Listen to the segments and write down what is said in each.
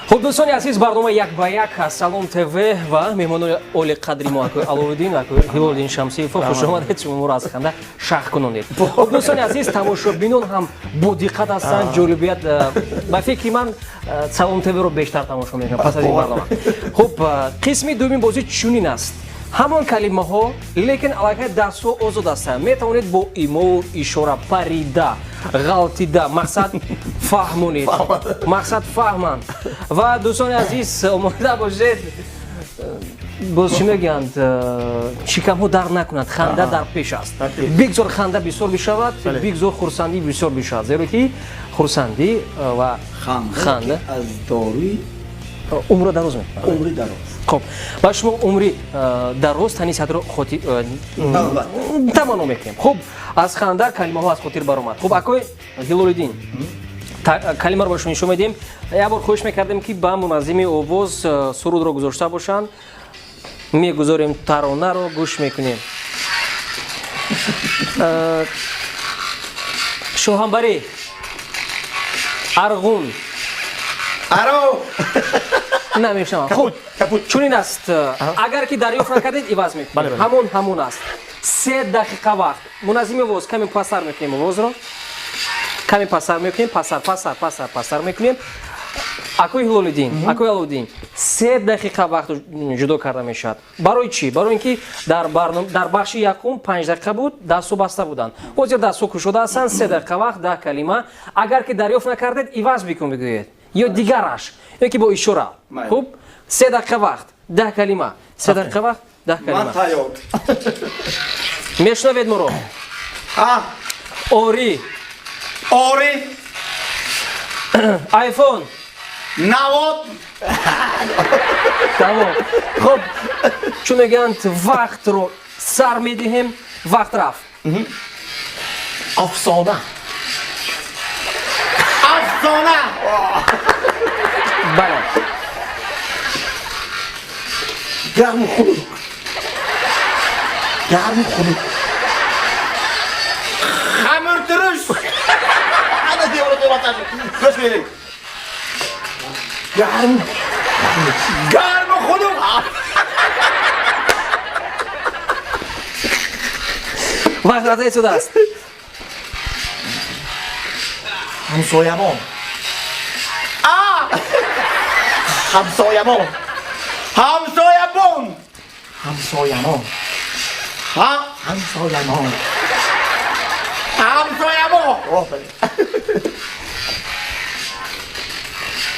Хуб, дӯстони азиз, барнома «Як ба як» аз Салом ТВ ва меҳмонони олиқадри мо, акои Аловиддин ва акои Ҳилолиддин Шамсиев. Хуш омадед, шумо моро аз ханда шах кунонед. Хуб, дӯстони азиз, тамошобинон ҳам бодиққат ҳастанд, ҷолибият. Ба фикри ман, Салом ТВро бештар тамошо мекунам пас аз ин барнома. Хуб, қисми дуюми бозӣ чунин аст: ҳамон калимаҳо, лекин аллакай дастҳо озод ҳастанд. Метавонед бо имову ишора парида, ғалтида, мақсад фаҳмонед, мақсад фаҳманд. Ва, дӯстони азиз, омода бошед. Боз чӣ мегӯянд, шикамҳо дард накунад, ханда дар пеш аст. Бигзор ханда бисёр бишавад, бигзор хурсандӣ бисёр бишавад, зеро ки хурсандӣ ва ханда аз доруи умрро дароз мекунад. Умри дароз. Хуб, ба шумо умри дароз, тани садро таманно мекунем. Хуб, аз ханда калимаҳо аз хотир баромад. Хуб, акои Ҳилолиддин, калимаро ба шумо нишон медиҳем. Як бор хоҳиш мекардем, ки ба муназзими овоз сурудро гузошта бошанд. Мегузорем, таронаро гӯш мекунем. Шоҳамбарӣ, арғун. Аро. Намешавам. Хуб, чунин аст: агар ки дарёфт накардед, иваз мекунем. Ҳамон аст. 3 дақиқа вақт. Муназзими овоз, каме пастар мекунем овозро, каме пастар мекунем, пастар, пастар, пастар, пастар мекунем. Акои Ҳилолиддин, акои Аловиддин, 3 дақиқа вақт ҷудо карда мешавад. Барои чӣ? Барои ин ки дар бахши якум 5 дақиқа буд, дастҳо баста буданд. Ҳозир дастҳо кушода ҳастанд. 3 дақиқа вақт, 10 калима. Агар ки дарёфт накардед, иваз бикун бигӯед ё дигараш, ё ки бо ишора. Хуб, 3 дақиқа вақт, 10 калима. 3 дақиқа вақт, 10 калима. Ман тайёр. Мешунавед моро? Орӣ. Орӣ. Айфон. Навод. Тамом. Хуб, чун мегӯянд, вақтро сар медиҳем. Вақт рафт. Афсона. Афсона. Бале. Гарму хунук, гарму хунук. Хамиртуруш. Ана девона деваташ гӯш беред. Гарму Гарму хунук. Вақт рафта истодааст. Ҳамсоямон. Ҳамсоямон. Ҳамсоябон. Ҳамсоямон. Ҳамсоямон. Ҳамсоябон. Офарин.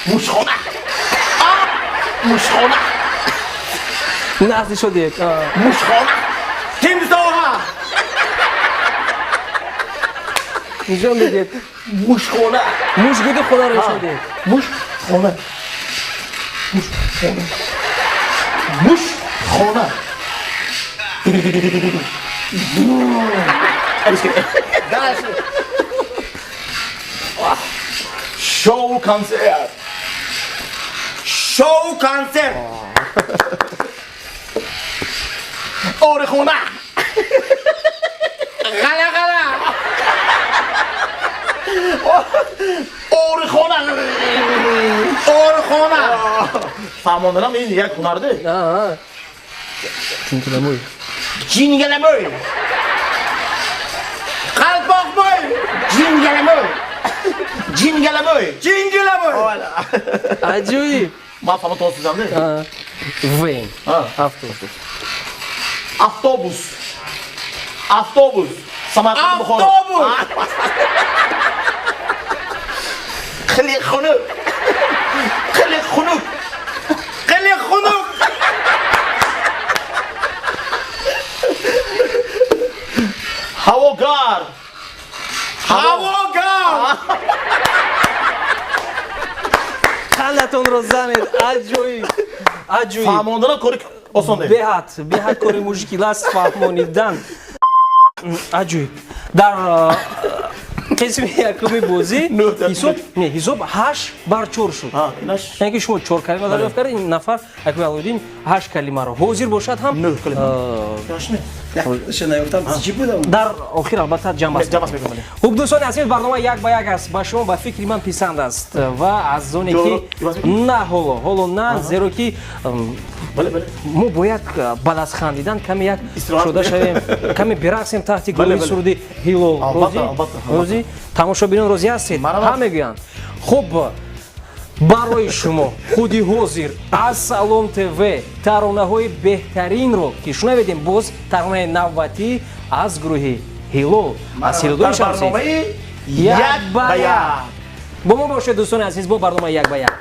Мушхона, мушхона. Наздик шудед. Мушхона. Тимсоҳа. Нишон медиҳед. Мушхона. Мушгуди хонаро нишон диҳед. Мушхона, мушхона, мушхона. Дальше. Шоу консерт. Шоу консерт. Орихона. Ғала ғала. Орихона. Орхона. Фаҳмонданам ин як ҳунарде. Чингиламӯй. Ҷингаламӯй. Қалпоқмӯй. Ҷингаламӯй, ҷингаламӯй. Чингиламӯй. Аҷоиб. Ман фаҳмо тонсизам. Вен, автобус. Автобус, автобус, Самарқанд, Бухоро. Автобус. Хеле хунук, хеле хунук. Қили хунук. Ҳаво гарм. Ҳаво гарм. Қандатонро занед. Аҷоиб, аҷоиб. Фаҳмонданам кори осон не. Беҳад, беҳад кори мушкил аст фаҳмонидан. Аҷоиб. Дар қисми якуми бозӣ ҳисоб не, ҳисоб 8 бар 4 шуд, яъне ки шумо чор калима дарёфт кардед, ин нафар, акои Алоуддин, ҳашт калимаро. Ҳозир бошад ҳам. Наёфтам, чӣ будам? Дар охир, албатта, ҷамъбаст. Ҷамъбаст мекунем, бале. Хуб, дӯстони азиз, барнома «Як ба як» аст. Ба шумо, ба фикри ман, писанд аст ва аз оне ки на, ҳоло, ҳоло на, зеро ки Бале, бале. мо бояд баъд аз хандидан каме як Истироҳат шуда шавем, каме бирақсем таҳти Бале, гулои бале. суруди Ҳилол. Албатта, Розӣ? албатта, албатта. Розӣ? Тамошобинон розӣ ҳастед? Марҳамат. Ҳа, мегӯянд. Хуб, барои шумо худи ҳозир аз Салом ТВ таронаҳои беҳтаринро ки шунаведем, боз таронаи навбатӣ аз гурӯҳи Ҳилол, аз Ҳилолдони Дар Шамсӣ. барномаи «Як ба як» бо мо бошед, дӯстони азиз, бо барномаи «Як ба як».